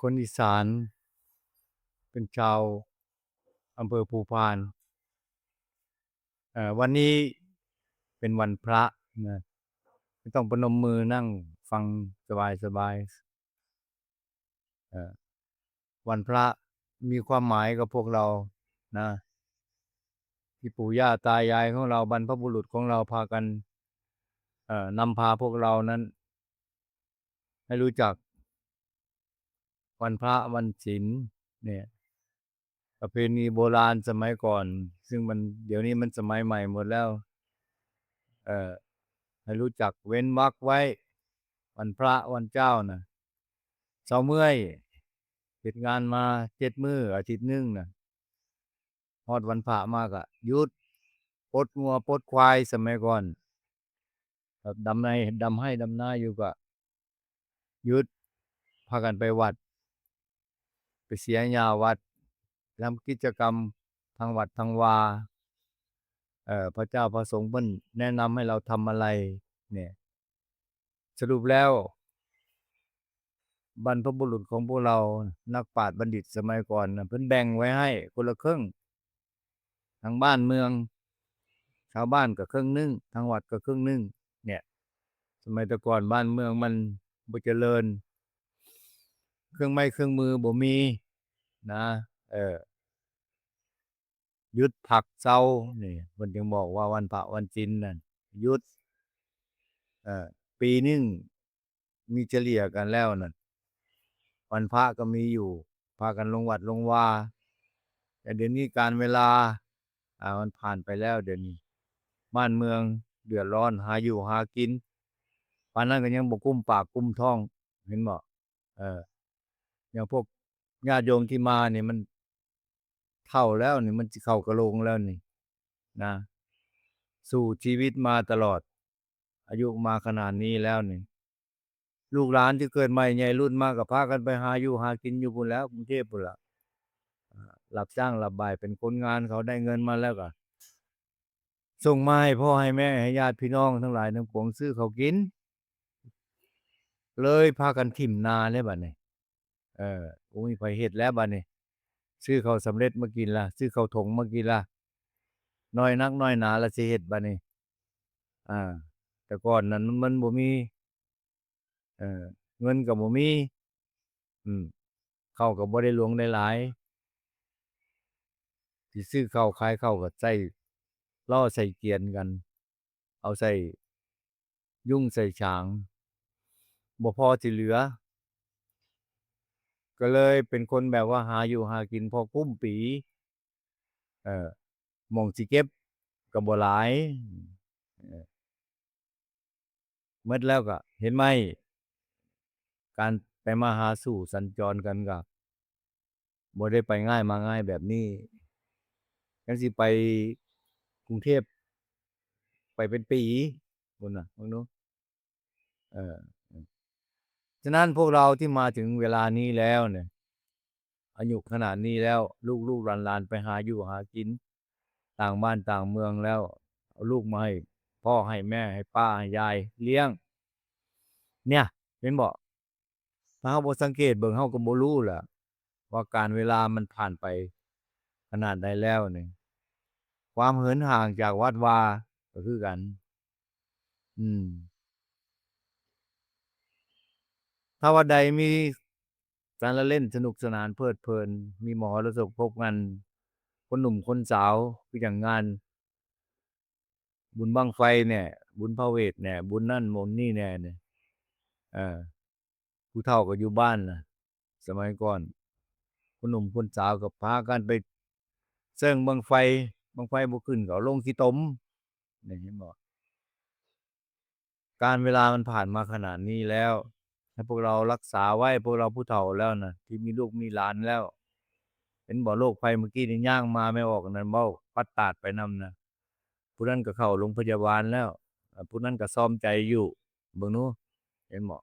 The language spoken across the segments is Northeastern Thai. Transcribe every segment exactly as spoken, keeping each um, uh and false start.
คนอีสาน เป็นชาวอำเภอภูพาน เอ่อ วันนี้เป็นวันพระนะ ไม่ต้องประนมมือ นั่งฟังสบายๆ เอ่อ วันพระมีความหมายกับพวกเรานะ ที่ปู่ย่าตายายของเรา บรรพบุรุษของเราพากัน เอ่อ นำพาพวกเรานั้น ให้รู้จักวันพระวันศีลเนี่ย ประเพณีโบราณสมัยก่อน ซึ่งมัน เดี๋ยวนี้มันสมัยใหม่หมดแล้ว เอ่อ ให้รู้จักเว้นวรรคไว้ วันพระวันเจ้านะ เซาเมื่อย เฮ็ดงานมาเจ็ดมื้ออาทิตย์หนึ่งนะ ฮอดวันพระมาก็หยุด ปลดงัวปลดควายสมัยก่อน แบบดำไร่ ดำไร่ดำนาอยู่ก็หยุด พากันไปวัด ไปเสียหญ้าวัด ทำกิจกรรมทางวัดทางวา เอ่อ พระเจ้าพระสงฆ์เพิ่นแนะนำให้เราทำอะไร เนี่ย สรุปแล้ว บรรพบุรุษของพวกเรา นักปราชญ์บัณฑิตสมัยก่อนน่ะ เพิ่นแบ่งไว้ให้คนละครึ่ง ทั้งบ้านเมือง ชาวบ้านก็ครึ่งหนึ่ง ทั้งวัดก็ครึ่งหนึ่ง เนี่ย สมัยแต่ก่อนบ้านเมืองมันบ่เจริญ เครื่องไม้เครื่องมือบ่มีนะ เออ หยุดพักเซา นี่ เพิ่นจึงบอกว่าวันพระวันศีลนั่น หยุด เอ่อ ปีหนึ่งมีเฉลี่ยกันแล้วนั่น วันพระก็มีอยู่ พากันลงวัดลงวา แต่เดี๋ยวนี้กาลเวลา อ่า มันผ่านไปแล้ว เดี๋ยวนี้บ้านเมืองเดือดร้อน หาอยู่หากิน ปานนั้นก็ยังบ่กุ้มปากกุ้มท้อง เห็นบ่ เออ อย่างพวกญาติโยมที่มานี่มันเฒ่าแล้วนี่ มันสิเข้ากะโหลงแล้วนี่นะ สู้ชีวิตมาตลอด อายุมาขนาดนี้แล้วนี่ ลูกหลานที่เกิดใหม่ใหญ่รุ่นมาก็พากันไปหาอยู่หากินอยู่พุ้นแหล้ว กรุงเทพฯพุ้นล่ะ อ่า รับจ้างรับบ่ายเป็นคนงาน เขาได้เงินมาแล้วก็ส่งมาให้พ่อให้แม่ให้ญาติพี่น้องทั้งหลายทั้งปวงซื้อข้าวกิน เลยพากันถิ่มนาเลยบัดนี้ เออ บ่มีไผเฮ็ดแล้วบัดนี้ ซื้อข้าวสำเร็จมากินละ ซื้อข้าวถุงมากินละ น้อยนักน้อยหนาละสิเฮ็ดบัดนี้ อ่า แต่ก่อนนั้นมัน มันบ่มี เออ เงินก็บ่มี อืม ข้าวก็บ่ได้หลวงได้หลาย สิซื้อข้าวขายข้าวก็ใส่ล้อใส่เกวียนกัน เอาใส่ยุงใส่ฉาง บ่พอสิเหลือ ก็เลยเป็นคนแบบว่าหาอยู่หากินพอกุ้มปี เอ่อ หม่องสิเก็บก็บ่หลาย เอ่อ หมดแล้วก็เห็นไหม การไปมาหาสู่สัญจรกันก็บ่ได้ไปง่ายมาง่ายแบบนี้ จั่งสิไปกรุงเทพฯ ไปเป็นปีพุ้นน่ะ เบิ่งดู เออ ฉะนั้นพวกเราที่มาถึงเวลานี้แล้วเนี่ย อายุขนาดนี้แล้ว ลูกๆหลานๆไปหาอยู่หากิน ต่างบ้านต่างเมืองแล้ว เอาลูกมาให้พ่อให้แม่ให้ป้าให้ยายเลี้ยง เนี่ย เห็นบ่ ถ้าเราบ่สังเกตเบิ่ง เราก็บ่รู้ล่ะ ว่ากาลเวลามันผ่านไปขนาดใดแล้วนี่ ความเหินห่างจากวัดวาก็คือกัน อืม ถ้าวัดใดมีการละเล่นสนุกสนานเพลิดเพลิน มีมหรสพคบกัน คนหนุ่มคนสาว คืออย่างงานบุญบั้งไฟเนี่ย บุญพระเวทเนี่ย บุญนั่นบุญนี่แน่เนี่ย เออ ผู้เฒ่าก็อยู่บ้านน่ะ สมัยก่อน คนหนุ่มคนสาวก็พากันไปเซิ่งบั้งไฟ บั้งไฟบ่ขึ้นก็เอาลงขี้ตม นี่เห็นบ่ กาลเวลามันผ่านมาขนาดนี้แล้ว ให้พวกเรารักษาไว้ พวกเราผู้เฒ่าแล้วนะ ที่มีลูกมีหลานแล้ว เห็นบ่ โรคภัยเมื่อกี้นี่ย่างมาไม่ออกนั่น เว้าปัดตาดไปนำนะ ผู้นั้นก็เข้าโรงพยาบาลแล้ว อ่า ผู้นั้นก็ซอมใจอยู่ เบิ่งดู เห็นบ่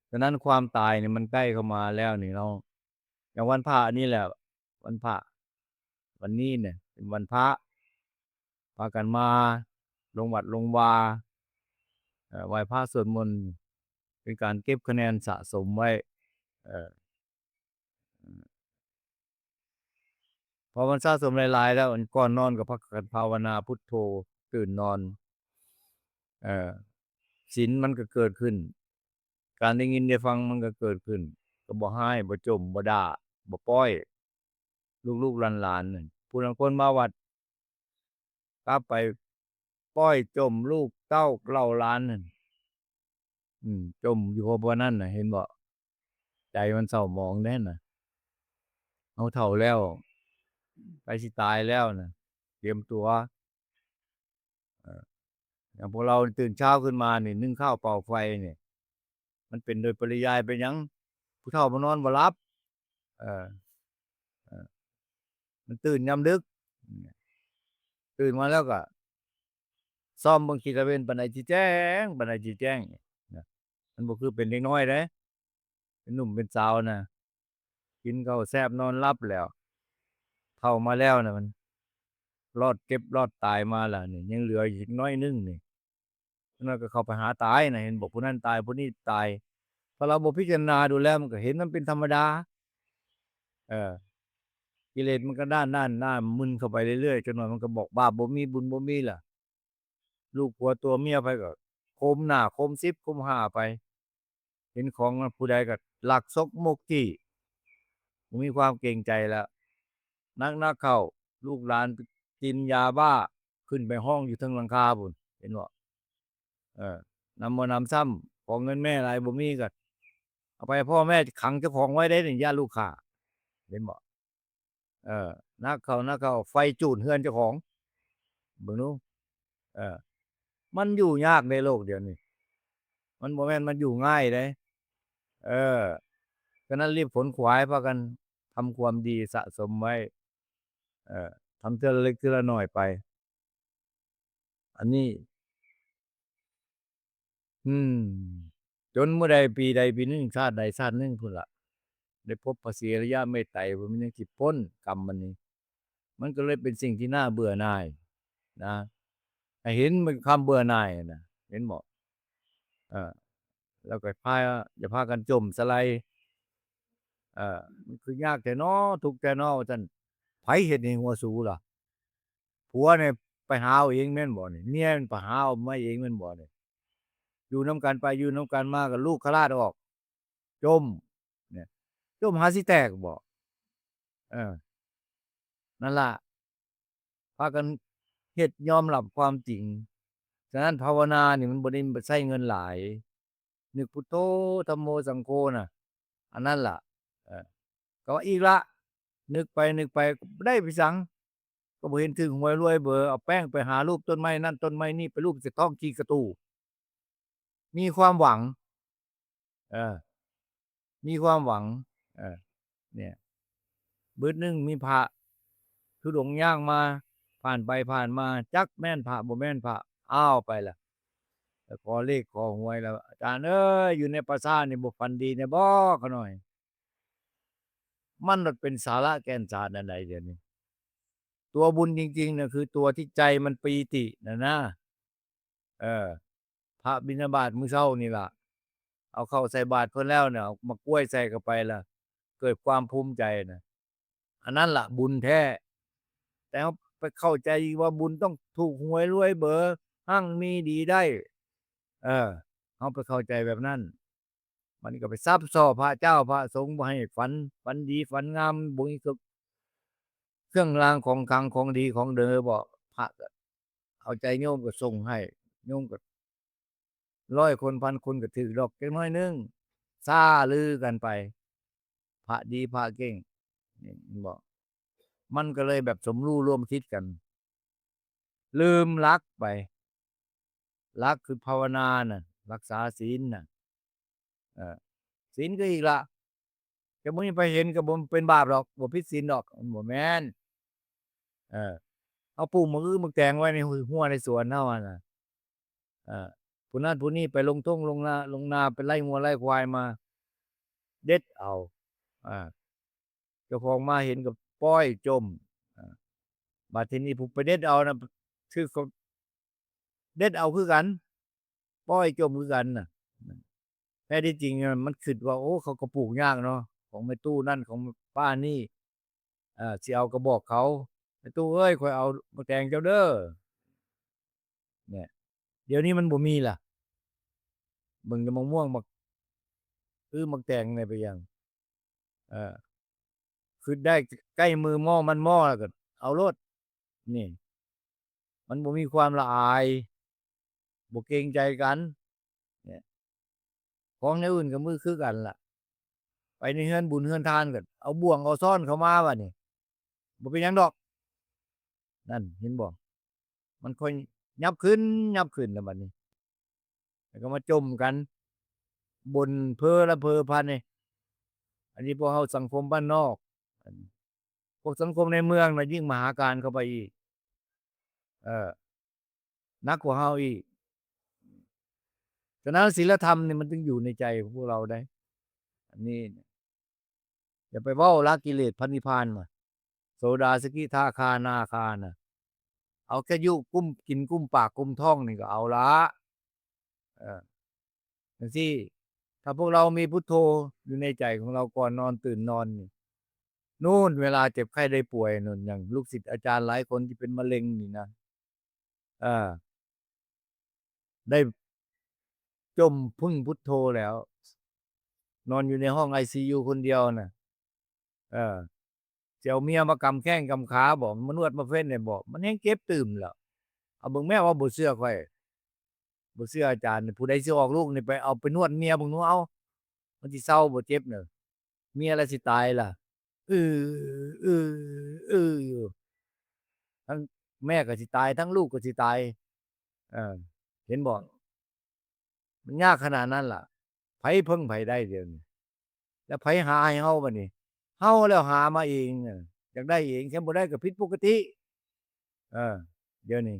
ฉะนั้นความตายนี่มันใกล้เข้ามาแล้วนี่เนาะ อย่างวันพระนี่แหละ วันพระ วันนี้เนี่ยเป็นวันพระ พากันมาลงวัดลงวา เอ่อ ไหว้พระสวดมนต์ เป็นการเก็บคะแนนสะสมไว้ เอ่อ อมันสะสมหลายๆแล้ว ก่อนนอนก็พากันภาวนาพุทโธ ตื่นนอน เออ ศีลมันก็เกิดขึ้น การได้ยินได้ฟังมันก็เกิดขึ้น ก็บ่ฮ้าย บ่จ่ม บ่ด่า บ่ป้อย ลูกๆหลานๆนั่น ผู้ลางคนมาวัด กลับไปป้อยจ่มลูกเต้าเหล่าหลานนั่น อืม จ่มอยู่เพราะว่านั่นน่ะ เห็นบ่ ใจมันเศร้าหมองแน่น่ะ เฮาเฒ่าแล้ว ใกล้สิตายแล้วน่ะ เตรียมตัว เออ อย่างพวกเราตื่นเช้าขึ้นมานี่ นึ่งข้าวเป่าไฟนี่ มันเป็นโดยปริยายไปหยัง ผู้เฒ่ามานอนบ่หลับ เออ เออ มันตื่นยามดึก ตื่นมาแล้วก็ ซ่อมเบิ่งขีดตะเวนปานใดสิแจ้ง ปานใดสิแจ้ง นะ มันบ่คือเป็นเด็กน้อยเด้ เป็นหนุ่มเป็นสาวนะ กินข้าวแซ่บนอนหลับแล้ว เฒ่ามาแล้วนะ มันรอดเจ็บรอดตายมาแล้วนี่ ยังเหลืออีกน้อยหนึ่งนี่ นั่นก็เข้าไปหาตายนะ เห็นบอกผู้นั้นตาย ผู้นี้ตาย ถ้าเราบ่พิจารณาดูแล้ว มันก็เห็นมันเป็นธรรมดา เออ กิเลสมันก็ด้าน ด้าน ด้าน มึนเข้าไปเรื่อยๆ จนว่ามันก็บอกบาปบ่มี บุญบ่มีล่ะ ลูกผัวตัวเมียไปก็โคมหน้า โคมสิบ โคมห้าไป เห็นของผู้ใดก็ลักซกมกจี้ บ่มีความเกรงใจแล้ว นักๆเข้า ลูกหลานกินยาบ้า ขึ้นไปฮ้องอยู่เทิงหลังคาพู้น เห็นบ่ เออ นำบ่นำซ้ำ ขอเงินแม่หลายบ่มีก็ เอาไปพ่อแม่ขังเจ้าของไว้ได้นี่ ย่านลูกฆ่า เห็นบ่ เออ นักเข้า นักเข้า ไฟจูดเฮือนเจ้าของ เบิ่งดู เออ มันอยู่ยากในโลกเดี๋ยวนี้ มันบ่แม่นมันอยู่ง่ายเด้ เออ ฉะนั้นรีบขนขวายพากันทำความดีสะสมไว้ เออ ทำเทื่อละเล็กเทื่อละน้อยไป อันนี้ อืม จนเมื่อใดปีใดปีหนึ่ง ชาติใดชาติหนึ่งพู้นล่ะ ได้พบพระศรีอริยะเมตไตร มันยังสิพ้นกรรมมันนี้ มันก็เลยเป็นสิ่งที่น่าเบื่อหน่ายนะ ให้เห็นมันความเบื่อหน่ายนะ เห็นบ่ เออ แล้วก็พา อย่าพากันจ่มสลาย เออ มันคือยากแท้น้อ ทุกข์แท้น้อ ว่าซั่น ไผเฮ็ดให้หัวสูล่ะ ผัวเนี่ยไปหาเอาเองแม่นบ่นี่ เมียมันไปหาเอามาเองแม่นบ่นี่ อยู่นำกันไป อยู่นำกันมาก็ลูกขลาดออก จ่ม เนี่ย จ่มหาสิแตกบ่ เออ นั่นล่ะ พากันเฮ็ดยอมรับความจริง ฉะนั้นภาวนานี่มันบ่ได้ใช้เงินหลาย นึกพุทโธ ธัมโม สังโฆน่ะ อันนั้นล่ะ เออ ก็ว่าอีกละ นึกไปนึกไปก็บ่ได้ไปสัง ก็บ่เห็นถืกหวยรวยเบอร์ เอาแป้งไปหารูปต้นไม้นั่นต้นไม้นี่ ไปรูปใส่ท้องขี้กะตู้ มีความหวัง เออ มีความหวัง เออ เนี่ย บึดหนึ่งมีพระธุดงค์ย่างมา ผ่านไปผ่านมา จักแม่นพระบ่แม่นพระ อ้าวไปละ แล้วขอเลขขอหวยแล้ว "อาจารย์เอ้ย อยู่ในป่าช้านี่บ่ฝันดีแน่บ่" ขะน้อย มันมันเป็นสาระแก่นสารอันใดเดี๋ยวนี้ ตัวบุญจริงๆน่ะ คือตัวที่ใจมันปีติน่ะนะ เออ พระบิณฑบาตมื้อเช้านี่ล่ะ เอาข้าวใส่บาตรเพิ่นแล้วเนี่ย เอาหมากกล้วยใส่เข้าไปล่ะ เกิดความภูมิใจนะ อันนั้นล่ะบุญแท้ แต่เฮาไปเข้าใจว่าบุญต้องถูกหวยรวยเบอร์ ฮั่งมีดีได้ เออ เฮาไปเข้าใจแบบนั้น มันก็ไปซับซ้อพระเจ้าพระสงฆ์บ่ให้ฝัน ฝันดีฝันงาม บ่มีเครื่องรางของขลังของดีของเด้อ บ่ พระก็เอาใจโยมก็ส่งให้ โยมก็ ร้อยคนพันคนก็ถืกดอกจักหน่อยหนึ่ง ซ่าลือกันไป พระดีพระเก่ง นี่เห็นบ่ มันก็เลยแบบสมรู้ร่วมคิดกัน ลืมหลักไป หลักคือภาวนาน่ะ รักษาศีลน่ะ เออ ศีลก็อีกละ จะบ่มีไผเห็นก็บ่เป็นบาปดอก บ่ผิดศีลดอก มันบ่แม่น เออ เอาปลูกหมากอึหมากแตงไว้ในฮุ ฮั้วในสวนเฮาหั่นน่ะ เออ ผู้นั้นผู้นี้ไปลงท่งลงนา ลงนาไปไล่งัวไล่ควายมา เด็ดเอา อ่า เจ้าของมาเห็นก็ป้อยจ่ม อ่า บัดทีนี้ผู้ไปเด็ดเอาน่ะ คือเขาเด็ดเอาคือกัน ป้อยจ่มคือกันน่ะ แท้ที่จริงน่ะมันคิดว่า โอ้ เขาก็ปลูกยากเนาะ ของแม่ตู้นั่น ของป้านี่ เออ สิเอาก็บอกเขา "แม่ตู้เอ้ย ข้อยเอาหมากแตงเจ้าเด้อ" เนี่ย เดี๋ยวนี้มันบ่มีล่ะ เบิ่งแต่หมากม่วง หมาก คือหมากแตงเนี่ยไปยัง เออ คือได้ใกล้มือหม้อมันหม้อแล้วก็เอาโลด นี่ มันบ่มีความละอาย บ่เกรงใจกัน เนี่ย ของแนวอื่นก็มือคือกันล่ะ ไปในเฮือนบุญเฮือนทานก็เอาบ่วงเอาซ้อนเข้ามาบัดนี้ บ่เป็นหยังดอก นั่น เห็นบ่ มันค่อยยับขึ้น ยับขึ้นแล้วบัดนี้ แล้วก็มาจมกัน บ่นเพ้อละเพ้อพันนี่ อันนี้พวกเฮาสังคมบ้านนอก พวกสังคมในเมืองน่ะยิ่งมหาการเข้าไปอีก เออ หนักกว่าเฮาอีก ฉะนั้นศีลธรรมนี่มันจึงอยู่ในใจของพวกเราได้ อันนี้เนี่ย อย่าไปเว้าละกิเลสพระนิพพานมา โสดา สกิทาคานาคาน่ะ เอาแค่ยุกุ้มกินกุ้มปากกุ้มท้องนี่ก็เอาละ เออ จังซี้ ถ้าพวกเรามีพุทโธอยู่ในใจของเราก่อนนอนตื่นนอนนี่ นู่นเวลาเจ็บไข้ได้ป่วยนู่น อย่างลูกศิษย์อาจารย์หลายคนที่เป็นมะเร็งนี่นะ เออ ได้จมพึ่งพุทโธแล้ว นอนอยู่ในห้องไอซียูคนเดียวน่ะ เออ สิเอาเมียมากำแข้งกำขาบ่ มานวดมาเฟ้นเนี่ยบ่ มันแฮงเจ็บตื่มแล้ว เอาเบิ่งแม่ว่าบ่เชื่อข้อย บ่เชื่ออาจารย์ ผู้ใดสิออกลูกนี่ไปเอาไปนวดเมียเบิ่งดู เอา มันสิเซาบ่เจ็บเน่อ เมียละสิตายล่ะ อื้อ อื้อ อื้ออยู่ ทั้งแม่ก็สิตาย ทั้งลูกก็สิตาย เออ เห็นบ่ มันยากขนาดนั้นล่ะ ไผเพิ่งไผได้เดี๋ยวนี้ แล้วไผหาให้เฮาบัดนี้ เฮาแล้วหามาเองน่ะ อยากได้เอง คันบ่ได้ก็ผิดปกติ เออ เดี๋ยวนี้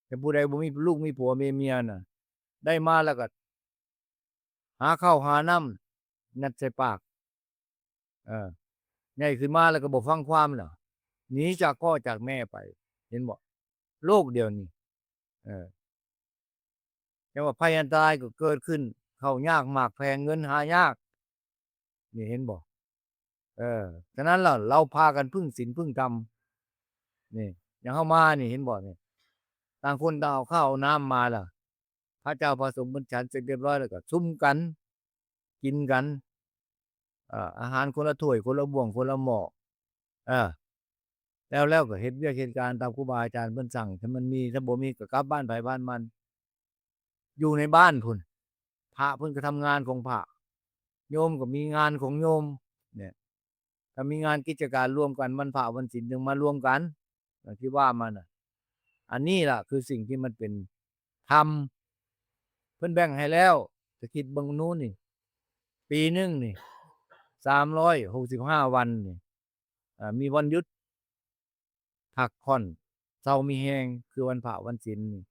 คันผู้ใดบ่มีลูกมีผัวมีเมียน่ะ ได้มาแล้วก็ หาข้าวหาน้ำยัดใส่ปาก เออ ใหญ่ขึ้นมาแล้วก็บ่ฟังความแล้ว หนีจากพ่อจากแม่ไป เห็นบ่ โลกเดี๋ยวนี้ เออ แต่ว่าภัยอันตรายก็เกิดขึ้น ข้าวยากหมากแพง เงินหายาก นี่เห็นบ่ เออ ฉะนั้นล่ะ เราพากันพึ่งศีลพึ่งธรรม นี่ อย่างเฮามานี่ เห็นบ่นี่ ต่างคนต่างเอาข้าวเอาน้ำมาล่ะ พระเจ้าพระสงฆ์เพิ่นฉันเสร็จเรียบร้อยแล้วก็ซุมกัน กินกัน เอ่อ อาหารคนละถ้วย คนละบ่วง คนละหม้อ เออ แล้ว แล้วก็เฮ็ดเวียกเฮ็ดการตามครูบาอาจารย์เพิ่นสั่ง ถ้ามันมี ถ้าบ่มีก็กลับบ้านไผบ้านมัน อยู่ในบ้านพุ้น พระเพิ่นก็ทำงานของพระ โยมก็มีงานของโยม เนี่ย ถ้ามีงานกิจการร่วมกัน วันพระวันศีลจึงมารวมกัน อย่างที่ว่ามาน่ะ อันนี้ล่ะคือสิ่งที่มันเป็นธรรม เพิ่นแบ่งให้แล้ว จะคิดเบิ่งนู้นนี่ ปีหนึ่งนี่ สามร้อยหกสิบห้าวันนี่ อ่า มีวันหยุด พักผ่อน เซามีแฮง คือวันพระวันศีลนี่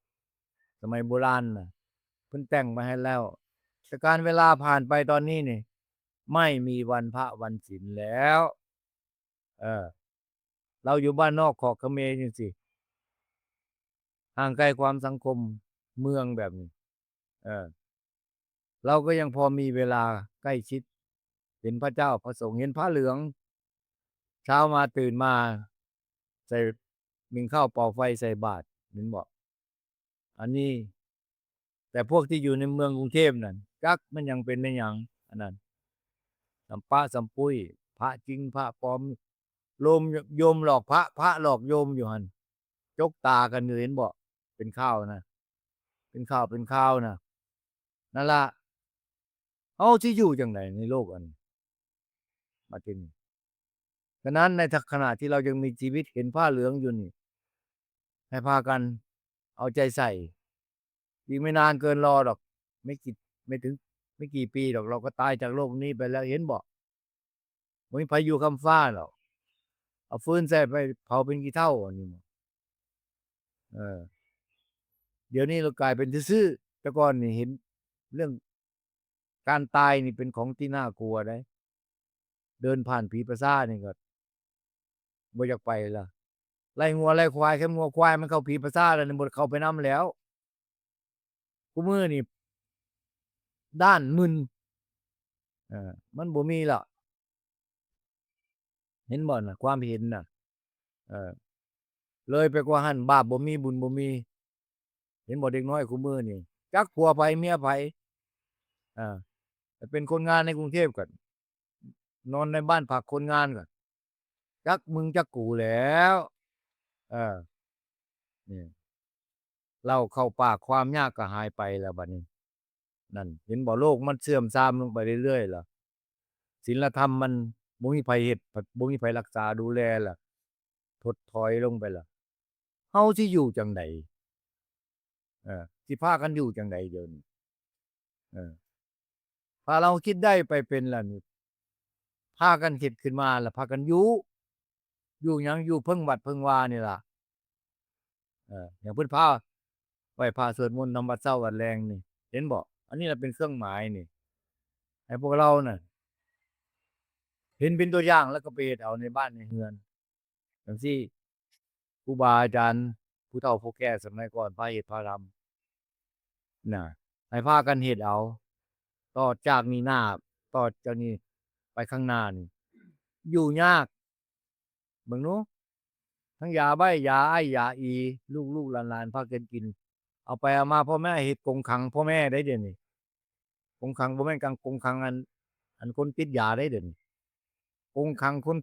สมัยโบราณน่ะ เพิ่นแต่งมาให้แล้ว แต่กาลเวลาผ่านไปตอนนี้นี่ ไม่มีวันพระวันศีลแล้ว เออ เราอยู่บ้านนอกคอกเขมรจังซี้ ห่างไกลความสังคมเมืองแบบนี้ เออ เราก็ยังพอมีเวลาใกล้ชิด เห็นพระเจ้าพระสงฆ์ เห็นพระเหลือง เช้ามาตื่นมา ใส่ นึ่งข้าวเป่าไฟใส่บาตร เห็นบ่ อันนี้ แต่พวกที่อยู่ในเมืองกรุงเทพฯนั่น จักมันยังเป็นแม่นหยัง อันนั้น สำปะสำปุ้ย พระจริงพระปลอม โยม โยมหลอกพระ พระหลอกโยมอยู่หั่น จกตากันอยู่ เห็นบ่ เป็นข่าวนะ เป็นข่าว เป็นข่าวนะ นั่นล่ะ เฮาสิอยู่จั่งใดในโลกอันนี้ บัดทีนี้ ฉะนั้นในขณะที่เรายังมีชีวิตเห็นผ้าเหลืองอยู่นี่ ให้พากันเอาใจใส่ อีกไม่นานเกินรอดอก ไม่กี่ ไม่ถึง ไม่กี่ปีดอก เราก็ตายจากโลกนี้ไปแล้ว เห็นบ่ บ่มีไผอยู่ค้ำฟ้าดอก เอาฟืนใส่ไปเผาเป็นขี้เถ้าอันนี้ เออ เดี๋ยวนี้เรากลายเป็นซื่อๆ แต่ก่อนนี่เห็นเรื่องการตายนี่เป็นของที่น่ากลัวเด้ เดินผ่านผีป่าช้านี่ก็บ่อยากไปละ ไล่งัวไล่ควาย คันงัวควายมันเข้าผีป่าช้าแล้วนี่บ่เข้าไปนำแล้ว คุมื้อนี่ด้านมึน เออ มันบ่มีละ เห็นบ่น่ะ ความเห็นน่ะ เออ เลยไปกว่าหั่น บาปบ่มี บุญบ่มี เห็นบ่ เด็กน้อยคู่มื้อนี่ จักผัวไผเมียไผ อ่า แต่เป็นคนงานในกรุงเทพฯ ก็นอนในบ้านพักคนงาน ก็จักมึงจักกูแล้ว เออ นี่ เหล้าเข้าปาก ความยากก็หายไปแล้วบัดนี้ นั่น เห็นบ่ โลกมันเสื่อมทรามลงไปเรื่อยๆ แล้ว ศีลธรรมมันบ่มีไผเฮ็ด บ่มีไผรักษาดูแลล่ะ ถดถอยลงไปล่ะ เฮาสิอยู่จั่งใด เออ สิพากันอยู่จั่งใดเดี๋ยวนี้ เออ ถ้าเราคิดได้ไปเป็นแล้วนี่ พากันคิดขึ้นมาแล้วพากันอยู่ อยู่หยัง อยู่เพิ่งวัดเพิ่งวานี่ล่ะ เออ อย่างเพิ่นพาไหว้พระสวดมนต์ทำวัดเช้าวัดแลงนี่ เห็นบ่ อันนี้ล่ะเป็นเครื่องหมายนี่ ให้พวกเราน่ะ เห็นเป็นตัวอย่างแล้วก็ไปเฮ็ดเอาในบ้านในเฮือน จั่งซี้ ครูบาอาจารย์ ผู้เฒ่าผู้แก่สมัยก่อนพาเฮ็ดพาทำ น่ะ ให้พากันเฮ็ดเอา ต่อจากนี้หน้า ต่อจากนี้ไปข้างหน้านี่ อยู่ยาก เบิ่งดู ทั้งยาใบ้ ยาไอซ์ ยาอี ลูกๆหลานๆพากันกิน เอาไปเอามาพ่อแม่เฮ็ดกรงขังพ่อแม่ได้เดี๋ยวนี้ กรงขังบ่แม่นกรงขังอัน อันคนติดยาได้เดี๋ยวนี้ กรงขังคน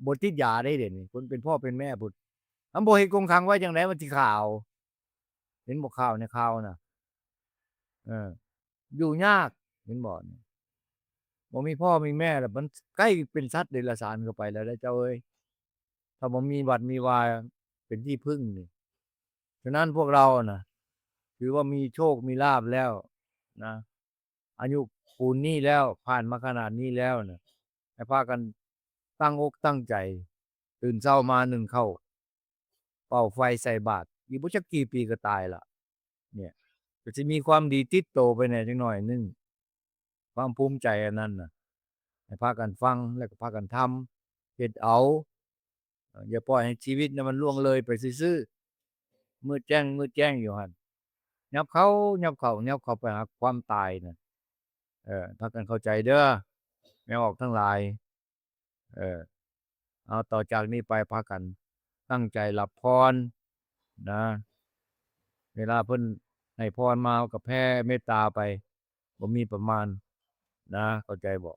บ่ติดยาได้เดี๋ยวนี้ คนเป็นพ่อเป็นแม่พุ้น มันบ่เฮ็ดกรงขังไว้จั่งใดมันสิฆ่าเอา เห็นบ่ ข่าวในข่าวน่ะ เออ อยู่ยาก เห็นบ่ บ่มีพ่อมีแม่แล้ว มันใกล้เป็นสัตว์เดรัจฉานเข้าไปแล้วเด้อเจ้าเอ้ย ถ้าบ่มีวัดมีวาเป็นที่พึ่งนี่ ฉะนั้นพวกเราน่ะ ถือว่ามีโชคมีลาภแล้วนะ อายุปูนนี้แล้ว ผ่านมาขนาดนี้แล้วน่ะ ให้พากันตั้งอกตั้งใจ ตื่นเช้ามานึ่งข้าว เป่าไฟใส่บาตร อีกบ่จักกี่ปีก็ตายละ เนี่ย ก็สิมีความดีติดโตไปแหน่จักหน่อยหนึ่ง ความภูมิใจอันนั้นน่ะ ให้พากันฟัง แล้วก็พากันทำ เฮ็ดเอา เอ่อ อย่าปล่อยให้ชีวิตน่ะมันล่วงเลยไปซื่อๆ มืดแจ้ง มืดแจ้งอยู่หั่น ยับเข้า ยับเข้า ยับเข้าไปหาความตายน่ะ เออ พากันเข้าใจเด้อ แม่ออกทั้งหลาย เออ เอาต่อจากนี้ไปพากันตั้งใจรับพรนะ เวลาเพิ่นให้พรมา ก็แผ่เมตตาไป บ่มีประมาณนะ เข้าใจบ่?